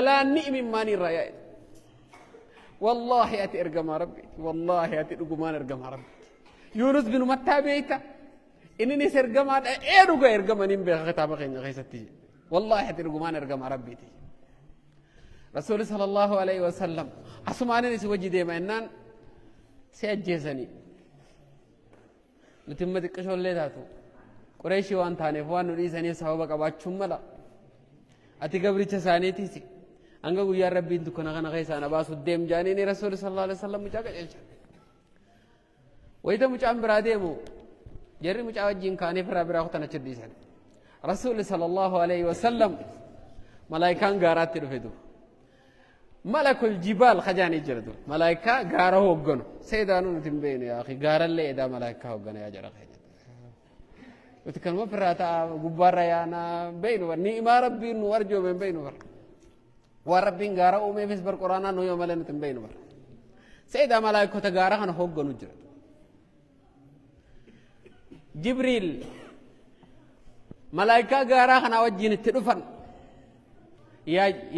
Galaanni imimmaan irraa yaa'e. Wallaahi ati ergamaa Rabbiiti. Wallaahi ati dhugumaan ergamaa Rabbiiti. Yuunus bin Mattaa beeyta. Inninis ergamaadha. Ee dhuga ergamaniin beeka kitaaba keenya keessatti. Wallaahi ati dhugumaan ergamaa Rabbiiti. Rasuulli sallallahu alaihi wasallam asumaanin isin wajji deema ennaan si ajjeesanii. Nuti imma xiqqishoollee taatu Qureeshii waan taaneef waan nu dhiisaniif sababa qabaachuun mala. Ati gabricha isaaniitiisi. Hanga guyyaan Rabbiin dukkana kana keessaa na baasu deem jaaniini Rasuulli sallallahu alaihi wasallam mucaa qajeelcha. Wayita mucaan biraa deemu jarri mucaa wajjin kaanii firaa biraa kutan achi dhiisan. Rasuulli sallallahu alaihi wasallam malaayikaan gaaraatti dhufe duuba. Malakul jibaal kajaanii jira duuba. Malaayikaa gaara hoogganu. Seedaanuu nuti hin beeknu yaa akhi gaarallee edaa malaayikaa hooggana yaa jara keenya. Nuti kanuma firraa ta'a gubbaarra yaanaa beeknu bar ni'imaa rabbiin nu arjoome hin beeknu bar. Waan rabbiin gaara uumeefis bar quraanaa nu yoo malee nuti hin beeknu bar. Seedaa malaayikota gaara kana hoogganu jira. Jibriil malaayikaa gaaraa kanaa wajjin itti dhufan.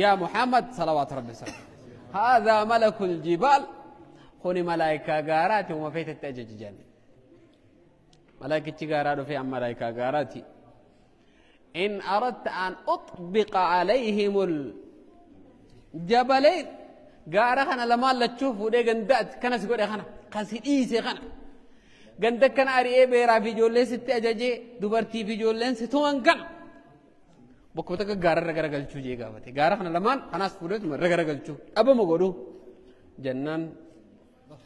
Yaa Muhammad salawaatu rabbi salaam. Haadhaa malakul jibaal kuni malaayikaa gaaraati uma feetetti ajaji jenne. Malaayikichi gaaraa dhufee an malaayikaa gaaraati. In aradta an utbiqa alayhimul jabalayn gaara kana lamaan lachuu fuudhee gandaati kanas godhe kana kan si dhiise kana ganda kana ari'ee beeraa fi ijoollee sitti ajajee dubartii fi ijoolleen si tuman kana bakkuma takka gaara irra garagalchuu jee gaafate gaara kana lamaan kanaas fuudheetuma irra garagalchuu dhabama godhu jennaan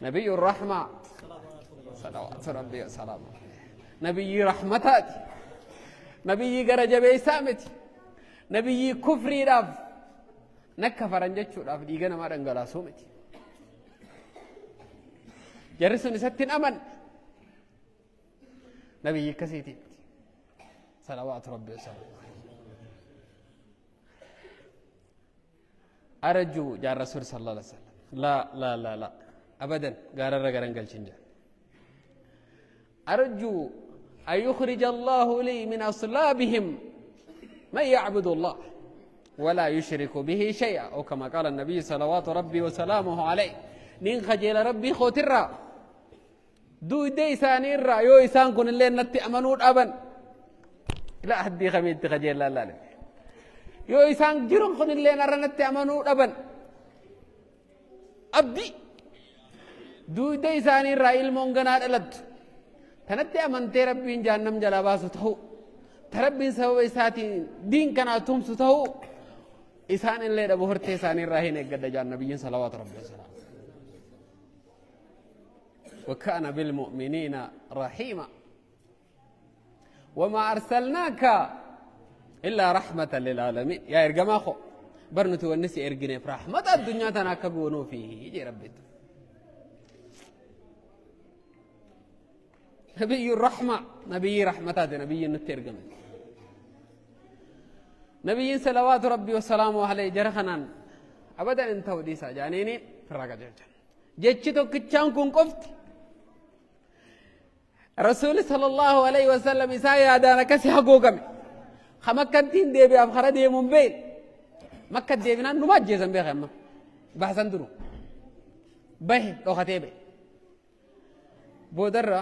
nabiyyu rahmaa salawaatu rabbii wasalaamu nabiyyii rahmataati nabiyyii gara jabeessaa miti nabiyyii kufriidhaaf nakka faran jechuudhaaf dhiiga namaa dhangalaasuu miti jarri sun isatti hin amanne nabiyyii akkasiitii miti salawaatu rabbii wasalaamu arjuu jaan rasuul sallallahu alaihi wasallam laa laa laa laa abadan gaararra garan galchin jaan arjuu an yukhrija allahu lii min aslaabihim man yacbudu allah ولا يشرك به شيئا أو كما قال النبي صلوات ربي وسلامه عليه نين خجل ربي خوترا دويدة إساني الرا يو إسان كن اللي نتي أمنود أبن لا أحد خميت خجل لا لا لا yoo isaan jiran kun illee narra natti amanuu dhaban abdii duuda isaanii irraa ilmoon ganaa dhalattu tanatti amantee rabbiin jahannam jalaa baasu ta'u ta rabbiin sababa isaatiin diin kanaa tumsu ta'u isaan illee dhabu hortee isaanii irraa hin eeggadha jaan nabiyyiin salawaatu rabbi wasalaam. وكان بالمؤمنين رحيما وما أرسلناك إلا رحمة للعالمين يا إرجما خو برنتو والنسي إرجني رحمة الدنيا تناكبونو فيه يجي ربي نبي الرحمة نبي رحمة هذا نبي النترجم نبي صلوات ربي وسلامه عليه جرخنا أبدا انت وديسا جانيني فرقة جرجان جتشتو كتشان كون قفت رسول صلى الله عليه وسلم إسايا دانا كسي حقوقمي خمكنتين ديبي أفخر ديمون بين مكة ديبنا نما جيزن بيخ أما بحسن درو به لوختي بي بودرة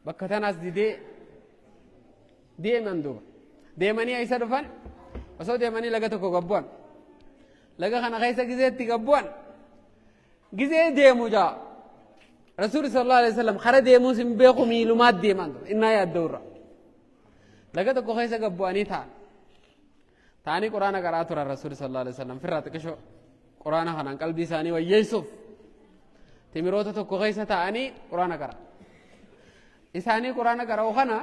بكتان أس دي ديمن دوبا ديمني أيسا دفن وسو ديمني لغتكو قبوان لغا خنا خيسا جزيتي قبوان جزي ديمو جا رسول صلى الله عليه وسلم خرا ديمو سنبيخو ميلومات ديمان إنا يا الدورة laga tokko keessa gad bu'anii ta'an ta'anii quraana qaraa turan rasuuli sallallahu alaihi wasallam firraa xiqqishoo quraana kanaan qalbii isaanii wayyeessuuf timiroota tokko keessa ta'anii quraana qara isaanii quraana qara'u kana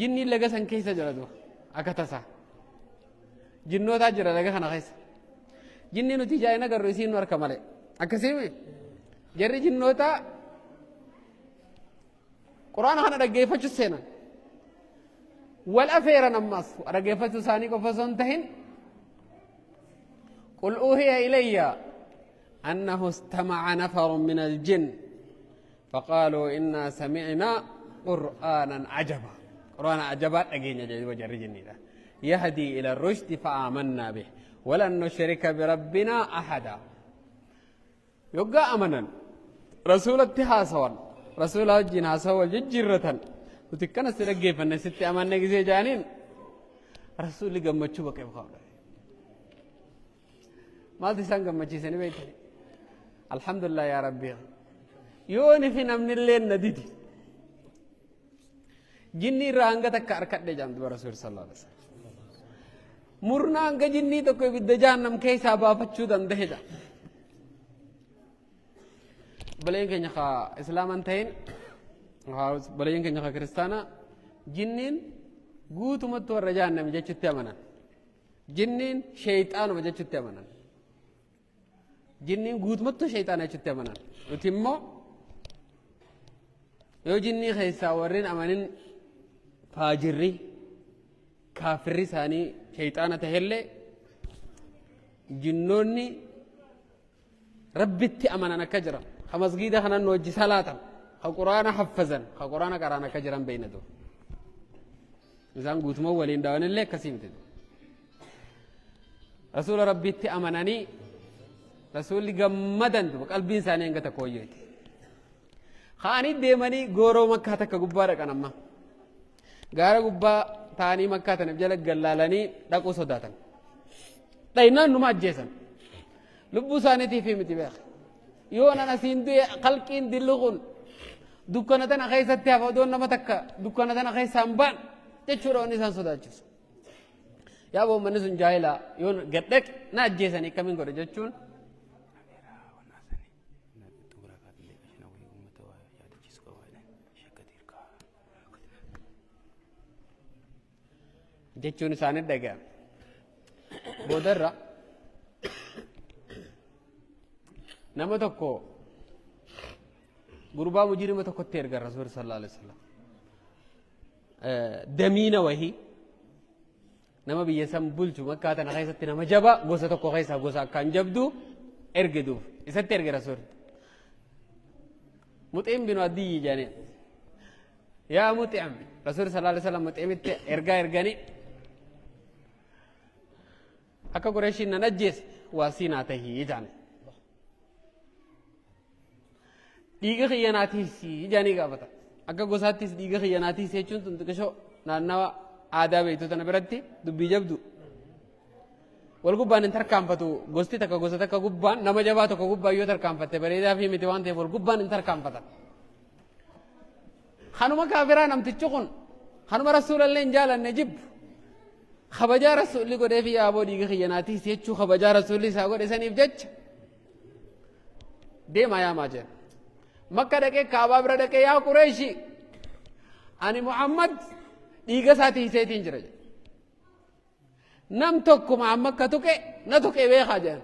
jinniin laga san keessa jira duuba akka tasaa jinnootaa jira laga kana keessa jinni nuti ijaan agarru isiin nu harka malee akkasiimi jarri jinnoota quraana kana dhaggeeffachuu seenan wal afeeran ammas dhaggeeffachuu isaanii qofa osoo hin tahin qul uuhiya ilayya annahu istamaca nafarun min aljin faqaaluu innaa samicnaa qur'aanan ajaba qur'aana ajabaa dhageenya jedhu jarri jinniidha يهدي إلى الرشد فآمنا به ولن نشرك بربنا أحدا. يقع أمنا رسول اتحاسوان رسول الجن حاسوا ججرة وتكنا سرقي فنست أمنا جزي جانين رسول قمتشو بك بخاف ما تسان قمتشي سني بيتني الحمد لله يا ربي يوني في نمن الليل نديدي جني رانغا تكاركت دي جامد رسول صلى الله عليه وسلم murna hanga jinnii tokko ibidda jahannam keessaa baafachuu danda'edha. Baleen keenya ka islaaman ta'in baleen keenya ka kiristaana jinniin guutumatti warra jahannam jechutti amanan. Jinniin sheeyxaanuma jechutti amanan. Jinniin guutumatti sheeyxaana jechutti amanan. Nuti immoo yoo jinnii keessaa warreen amanin faajirri kaafirri isaanii shayxaana tahellee jinnoonni rabbitti amanan akka jiran ka masgiida kanan hojii salaatan ka quraana haffazan ka quraana qaraan akka jiran beeynatu isaan guutuma waliin dhaawanillee akkasii miti rasuula rabbitti amananii rasuulli gammadan duba qalbiin isaanii hanga takka wayyooti ka'anii deemanii gooroo makkaa takka gubbaa dhaqan amma gaara gubbaa ta'anii makkaa tanaaf jala gallaalanii dhaquu sodaatan dhaynaan numa ajjeesan lubbuu isaaniitiif miti beeka yoo nan asiin du'e qalqiin dilli kun dukkana tana keessatti hafa odoon nama takka dukkana tana keessaa hin baan jechuudha wanni isaan sodaachisu. Yaa boommanni sun jaahilaa yoo gad dhaqe na ajjeesanii akkamiin godhe jechuun jechuun isaanii dhaga'ame. Boodarra nama tokko gurbaa mujrima tokkotti erga Rasuul sallallahu alaihi wasallam. Damiina wahii nama biyya san bulchu makkaa tana keessatti nama jaba gosa tokko keessaa gosa akkaan jabdu erge duuf isatti erge Rasuul. Muxiim binu Adiyyi jedhanii yaa Muxiim Rasuul sallallahu alaihi wasallam Muxiimitti ergaa erganii akka Qureeshiin nan ajjeese waasii naa tahii jedhani. Dhiiga kiyya naa tiisii jedhanii gaafata. Akka gosaattis dhiiga kiyya naa tiisii jechuun tun xiqqishoo naannawa aadaa beektu tana biratti dubbii jabdu. Wal gubbaan hin tarkaanfatu gosti takka gosa takka gubbaan nama jabaa tokko gubbaan yoo tarkaanfatte bareedaa fi miti waan ta'eef wal gubbaan hin tarkaanfatan. Kanuma kaafiraa namtichi kun kanuma rasuulallee hin jaalanne jibbu. Kabajaa rasuulli godhee fi yaaboo dhiiga kiyya naa tiisii jechuu kabajaa rasuulli isaa godhe saniif jecha deemaa yaamaa jeen. Makka dhaqee kaabaa bira dhaqee yaa Qureeshii ani Muhammad dhiiga isaa tiiseetiin jira jedhe. Nam tokko Muhammad ka tuqe na tuqe beekaa jedhan.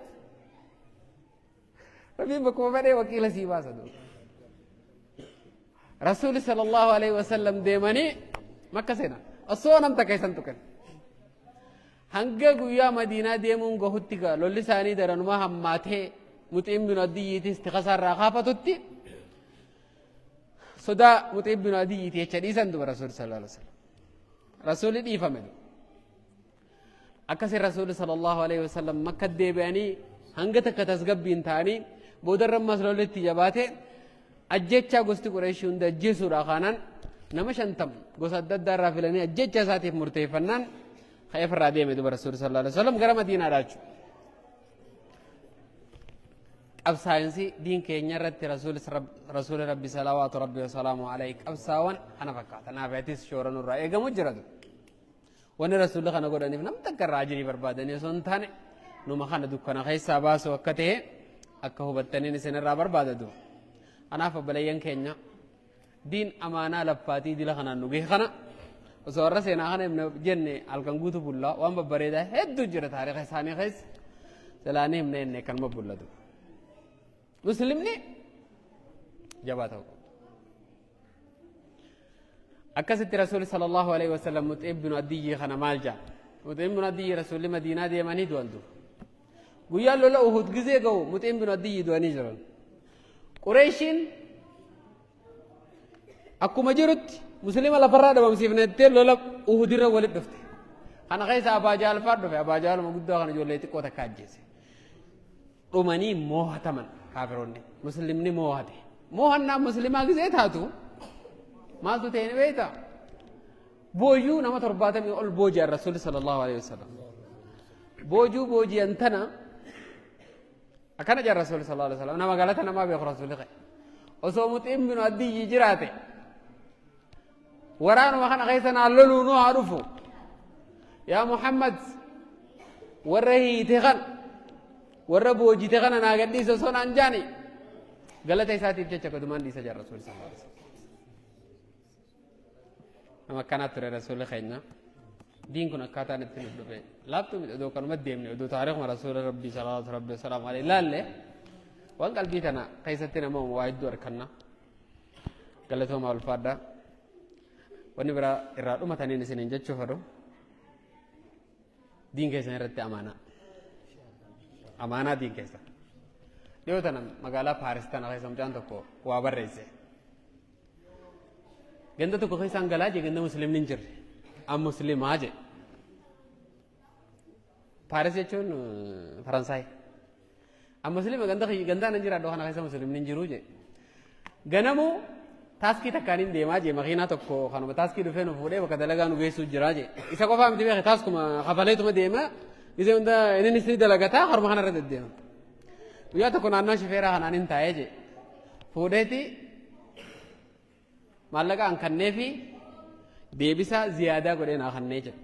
Rabbiin bakkuma fedhee wakiila sii baasa duuba. Rasuulli sallallahu alaihi wasallam deemanii makka seenan osoo nam takka isan tuqan. Hanga guyyaa Madiinaa deemuun gahutti gaa lolli isaanii daranuma hammaatee Muxiim binu Adiyyiitis tiqasaarraa kaafatutti sodaa Muxiim binu Adiyyiiti jecha dhiisan duba Rasuulli sallallahu alaihi wasallam. Rasuulli dhiifame duba. Akkasii Rasuulli sallallahu alaihi wasallam makka deebi'anii hanga takka tasgabbiin ta'anii boodarra ammas lolli itti jabaate ajjechaa gosti Qureeshii hunda ajjeesuudha kaanaan nama 50 gosa adda addaa irraa filanii ajjechaa isaatiif murteeffannaan ka'ee ofirraa deeme duba Rasuulli sallallahu alaihi wasallam gara Madiinaadhaa jechuudha. Qabsaa'insi diin keenya irratti Rasuulli Rabbi salawaatu Rabbi wasalaamu alayhi qabsaa'an kana fakkaata. Naaf atis shoora nurraa eegamu jira ture. Wanni Rasuulli kana godhaniif nam takka irraa ajirii barbaadanii osoo hin taane numa kana dukkana keessaa baasuu akka ta'e akka hubattaniin isinirraa barbaada ture. Kanaaf obboleeyyan keenya diin amaanaa laffaatii dila kanaan nu gahe kana osoo warra seenaa kana himne jenne halkan guutuu bullaa waan babbareedaa hedduu jira taariika isaanii keessa silaanii himne jenne kanuma bullatu. Muslimni jabaa ta'uu qaba. Akkasitti Rasuulli sallallahu alaihi wasallam Muxiim binu Adiyyii kana maal jedha? Muxiim binu Adiyyii Rasuulli Madiinaa deemanii du'an duuba. Guyyaan lola Uhud gizee ga'u Muxiim binu Adiyyii du'anii jiran. Qureeshiin akkuma jirutti muslima lafarraa dhabamsiifne jettee lola Uhudirra walitti dhufte. Kana keessa Abbaa Jaal fa'aa dhufe. Abbaa Jaaluma guddaa kana ijoollee xiqqoo takka ajjeese. Dhumanii moohataman kaafiroonni. Muslimni moohate. Moohannaa muslimaa gisee taatu maaltu ta'e ni beektaa? Boojuu nama 70 ol booji'an Rasuulli sallallahu alaihi wasallam. Boojuu booji'an tana akkana jedhan Rasuulli sallallahu alaihi wasallam, nama galata namaa beeku Rasuulli ka'e. Osoo Muxiin binu Addiyyi jiraate waraanuma kana keessa naan loluu nu haa dhufu. Yaa Muhammad, warra hiite kan warra boojite kana naa gadhiisa osoo naan jaani galata isaatiif jecha gadumaan dhiisa jedhan Rasuulli sallallahu alaihi wasallam. Nama akkanaa ture Rasuulli keenya. Diin kun akkaataan itti nu dhufe laaftuu miti. Odoo kanuma deemne, odoo taariikuma Rasuula Rabbii salawaatu Rabbii wasalaamu alayhi ilaalle, waan qalbii tana keessatti nama uumu waa hedduu arganna. Galatooma, ulfaadha. Wanni biraa irraa dhumataniin isiniin jechuu fedhu, diin keessan irratti amaanaa. Amaanaa diin keessan. Dhiyoo tana magaalaa Paaris tana keessa mucaan tokko waa barreesse. Ganda tokko keessaan galaa jee, ganda muslimni hin jirre. An muslimaa jee. Paaris jechuun Faransaay. An muslima, ganda gandaan hin jiraadhu kana keessa muslimni hin jiru jee. Ganamuu taaskii takkaan hin deemaa jee, makiinaa tokko kanuma taaskii dhufee nu fuudhee bakka dalagaa nu geessuu jiraa jee. Isa qofaa miti beeke, taaskuma kafaleetuma deema. Isa hunda inni ni dalagataa harma kanarra deddeema. Guyyaa tokko naannoo shifeeraa kanaan hin taa'ee jee. Fuudheeti maallaqa an kanneefi deebisaa ziyaadaa godhee naa kannee jedhe.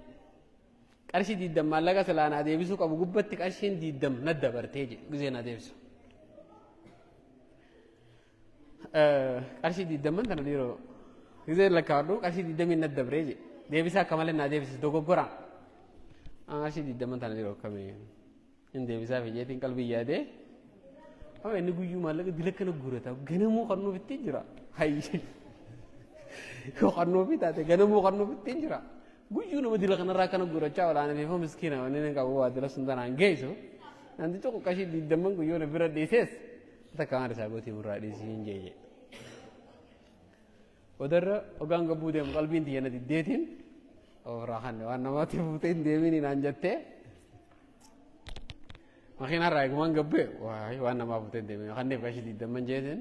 Qarshii 20 maallaqa silaa naa deebisuu qabu gubbatti qarshiin 20 na dabartee jedhe gizee naa deebisu. Qarshii 20n tana dhiiroo gizee lakkaa'adhu qarshii 20n na dabree jedhe. Deebisaa akka malee naa deebisis dogoggoraan. Qarshii 20n tana dhiiroo akkamii hin deebisaa fi jeetiin qalbii yaadee. Amma inni guyyuu maallaqa dila kana guurata, ganamuu kan nuuf ittiin jira. Hayyi. Yoo kan nuuf taate ganamuu kan nuuf ittiin jira. Guyyuu nama dila kanarraa kana guurachaa olaanaa fi miskiina wanni inni qabu waa dila sun tanaan geessu. Namtichi tokko qarshii 20n guyyuu na bira dhiisees takka waan isaa gootii murraa dhiisii hin jeeye. Odarra ogaan gabbuu deemu qalbiin tiyya na diddeetiin ofirraa kanne, waan namaatti fuutee hin deemini naan jettee. Makiinaa irraa eegumaan gabbee waayii waan namaa fuutee hin deemini kanneef qarshii 20n jeetiin.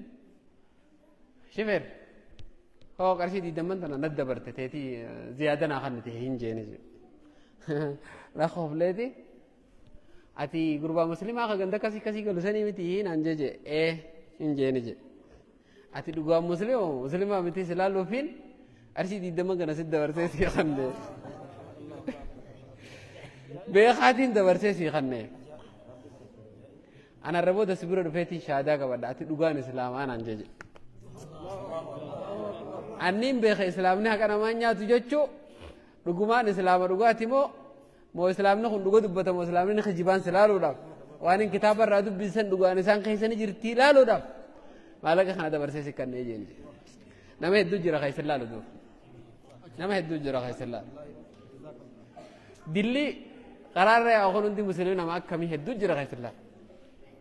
Shifeer hoo qarshii 20n tana na dabarte teetii ziyaada naa kannite hin jeeni. Lakkoofleeti ati gurbaa muslimaa ka ganda akkasii akkasii galu sanii miti naan jeje, ee hin jeeni je. Ati dhugaa muslima muslimaa miti silaa luufiin qarshii 20 kana si dabarsee sii kanne. Beekaatiin dabarsee sii kanne. Ana irra booda si bira dhufeetiin shaadaa qabadha, ati dhugaan islaamaa naan jeje. Anniin beeka islaamni haqa namaa nyaatu jechuu, dhugumaan islaama dhugaati moo islaamni kun dhuga dubbata moo islaamni ni kijibaan si laaluudhaaf, waan hin kitaaba irraa dubbisan dhugaan isaan keessa ni jirtii laaluudhaaf maallaqa kana dabarsee si kannee jeen. Nama hedduu jira kan isin laalu duuba. Nama hedduu jira kan isin laalu. Dilli karaarra yaa'u kun hundi musliimni nama akkamii hedduu jira kan isin laalu.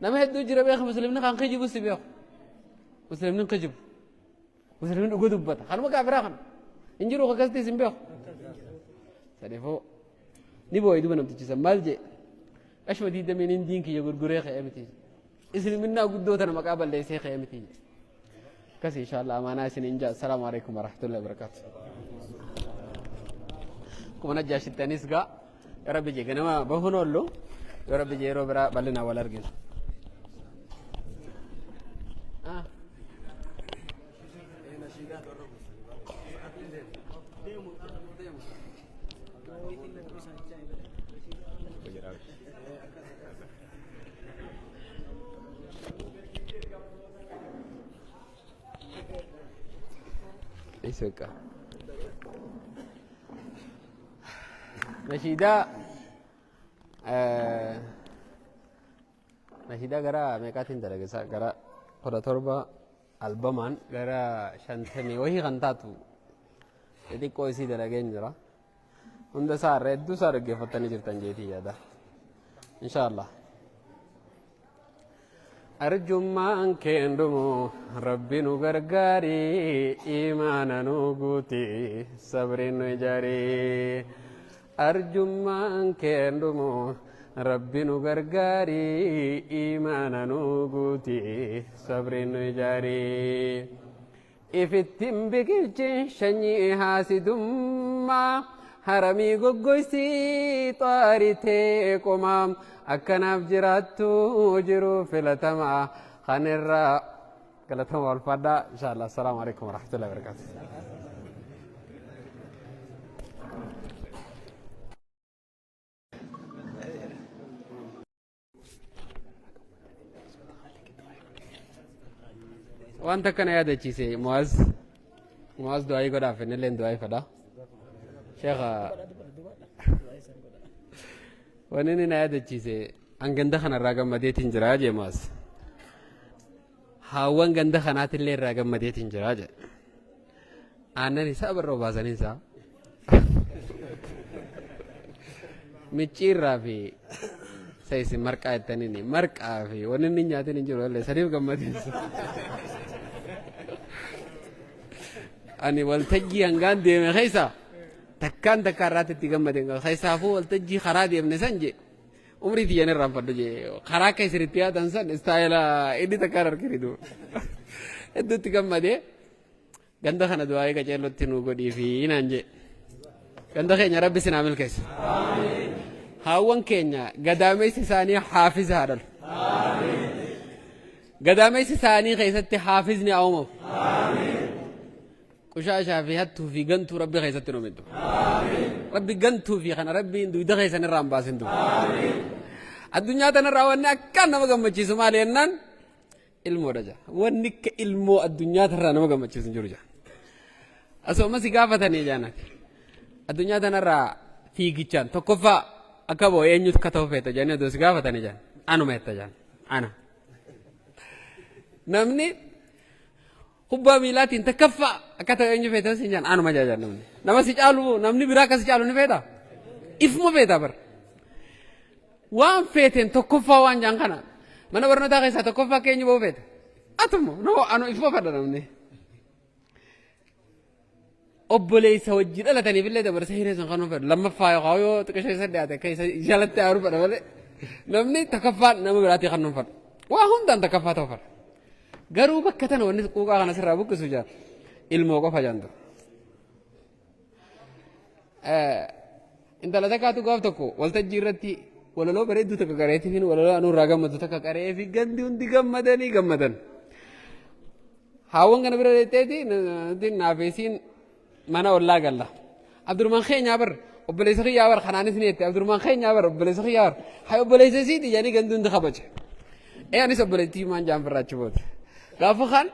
Nama hedduu jira beeku, musliimni kan kijibu si beeku. Musliimni kijibu. Musliimni dhuga dubbata. Kanuma kaafiraa kana. Hin jiru akkasitti isin beeku. Sadiifoo ni boo'e duba namtichi san maal jee, qashma 20n diin kiyya gurguree ka'ee miti. Isliminnaa guddoo tana maqaa balleessee ka'ee miti. Akkasii inshallah amaanaa isiniin jaa. Assalaamu alaikum warahmatullahi wabarakatuh. Akkuma najjaashittanis gaa yoo rabbi jee ganama bahuun oollu, yoo rabbi jee yeroo biraa bal'inaan wal argina. Ah. Isa Nashiidaa nashiidaa gara meeqaatiin dalage isaa, gara 17 albamaan gara 50 wahii kan taatu xixiqqoo isii dalageen jira. Hunda isaa irra hedduu isaa dhaggeeffattanii jirtan jeetii yaada. Inshaallah. Arjummaan keen dhumu Rabbi nu gargaari, imaana nu guuti, sabri nu ijaari. Arjummaan keen dhumu Rabbi nu gargaarii, imaana nu guuti, sabri nu ijaarii. Ifittiin biqilchi sanyii haasidummaa, haramii goggoysii xaaritee qomaa, akkanaaf jiraattu jiru filatamaa kan irraa galatama walfadhaa inshallah. Assalaamu alaikum warahmatullahi wabarakatuh. Wanta akkana yaadachiise Mu'aaz, Mu'aaz du'aayii godhaaf, innilleen du'aayii fedha. Sheekha, wanni inni na yaadachiise an ganda kanarraa gammadeetiin jira jee Mu'aaz. Haawwan ganda kanaatillee irraa gammadeetiin jira jee. Aannan isaa barra obaasanii isaa. Micciirraa fi isa isin marqaa jettaniini marqaa fi wanni inni nyaatin hin jiru illee saniif gammadeessa. Ani waltajjii hangaan deeme keessa takkaan takka irraatti itti gammade hin qabu. Keessaafuu waltajjii karaa deemne san jee umrii tiyyan irraanfadhu jee karaa akka isin itti yaatan san istaayila inni takkaan arginu hedduutti gammadee. Ganda kana du'aa'ii qaceellotti nuu godhii fi naan jee. Ganda keenya Rabbi sinaa milkeessu. Haawwan keenya gadaameessi isaanii haafiza haa dhalu. Gadaameessi isaanii keessatti haafizni haa uumamu. Qushaashaa fi hattuu fi gantuu Rabbi keessatti nu middu. Rabbi gantuu fi kana Rabbiin dugda keessan irraa hin baasin duuba. Addunyaa tanarraa wanni akkaan nama gammachiisu maali jennaan ilmoodha jaa. Wanni akka ilmoo addunyaa tanarraa nama gammachiisu hin jiru jaa. Asuma si gaafatanii jaanati. Addunyaa tanarraa fiigichaan tokkoffaa akka bo'oo eenyutu akka ta'u feeta jedhanii odoo si gaafatanii jaan. Anuma jetta jaan. Ana. Namni kubbaa miilaatiin takkaffaa akka ta'u eenyu feeta si jaan anuma jaa namni. Nama si caalu namni biraa akka si caalu ni feeta. Ifuma feeta bara. Waan feeteen tokkoffaa waan jaan kana mana barnootaa keessaa tokkoffaa akka eenyu ba'u feeta. Atuma no anu ifuma fedha namni. Obboleessa wajji dhalataniif illee dabarsee hiree sun kanuu fedhu lammaffaa yookaan yoo xiqqishoo isa dhiyaate akka isa jalatti aaru fedha malee namni takkaffaa nama biraatii kan nuun fedhu. Waa hundaan takkaffaa ta'u fedha. Garuu bakka tana wanni quuqaa kana sirraa buqqisu jaan ilmoo qofa jaantu. Intala takkaatu gaaf tokko waltajjii irratti walaloo bareedduu takka qareetii fi walaloo anuu irraa gammadu takka qaree fi gandi hundi gammadanii gammadan. Haawwan kana bira deetteeti nuti naafeesiin mana ollaa galla. Abdurmaan keenyaa bar obboleessa kiyyaa bar kanaanis ni jette Abdurmaan keenyaa bar obboleessa kiyyaa bar hay obboleessa isiiti jedhanii gandi hundi kabaje. Ee anis obboleettii maan jaan firraachi booda. Gaafa kaan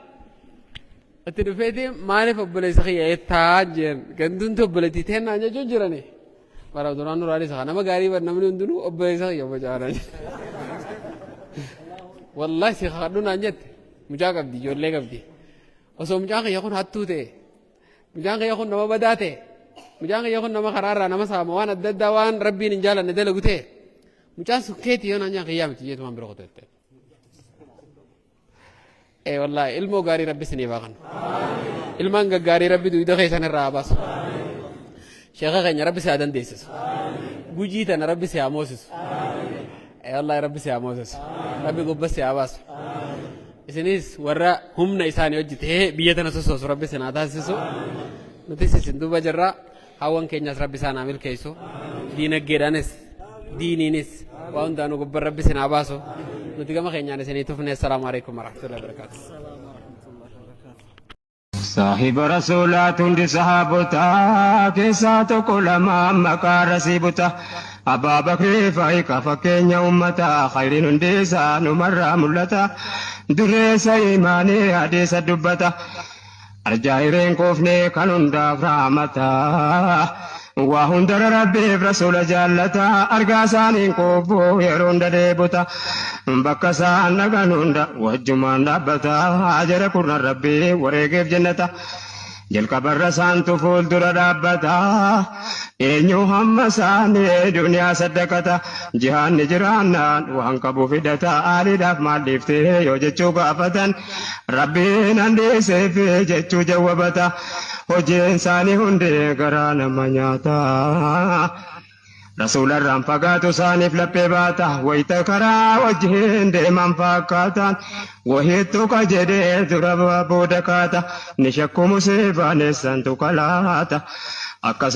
itti dhufeeti maaliif obboleessa kiyya jettaa jeen gandi hundi obboleettii teennaan jechuun jirani. Bara Abdurmaan Nuraanis nama gaarii bar namni hundinuu obboleessa kiyya bocaadha. Wallahi si kakadhu naan jette. Mucaa qabdi, ijoollee qabdi. Osoo mucaan kiyya kun hattuu ta'e, mucaan kiyya kun nama badaa ta'e, mucaan kiyya kun nama karaarraa nama saama waan adda addaa waan rabbiin hin jaalanne dalagu ta'e, mucaan sun keeti yoo naan jaan kiyyaa miti jeetu waan bira kotette. Ee wallaahi ilmoo gaarii rabbi isiniif haa kennu. Ilmaan gaggaarii rabbi dugda keessan irraa haa baasu. Sheekha keenya rabbi si haa dandeessisu. Gujii tana rabbi si haa moosisu. Ee wallaahi rabbi si haa moosisu. Rabbi gubba si haa baasu. Isinis warra humna isaanii hojjetee biyya tana sossoosu rabbi isin haa taasisu. Nutis isin duuba jirra. Hawwan keenyas rabbi isaan haa milkeessu. Diinaggeedhaanis diiniinis waa hundaanuu gubban rabbi isin haa baasu. Nuti gama keenyaan isinii tufne. Assalaamu alaikum warahmatullahi wabarakatuh. Saahiba rasuulaatu hundi sahaabotaa keessaa tokko lama maqaa rasii buta. Abbaa Bakrii faayiqa fakkeenya uummataa khayriin hundi isaa numarraa mul'ata. Dureessa imaanii hadiisa dubbata. Arjaa hireen kuufnee kan hundaaf rahmata. Waa hundara rabbiif rasuula jaallata. Argaa isaaniin quufuu yeroo hunda deebuta. Bakka isaan dhaqan hunda wajjumaan dhaabbata. Jara kurnan rabbii wareegeef jannata. Jalqabarra isaantu fuuldura dhaabbata. Eenyu hamma isaanii duniyaa saddaqata. Jihaanni jiraannaan waan qabu fidata. Aaliidhaaf maal dhiiftee yoo jechuu gaafatan. Rabbiin an dhiiseef jechuu jawwabata. Hojiin isaanii hundi garaa nama nyaata. Rasuularraan fagaatu isaaniif laphee baata. Wayita karaa wajjin deeman fakkaataan. Wahiittu ka jedhee dura booda kaata. Ni shakku musiibaan eessantu kalaata. Akkas.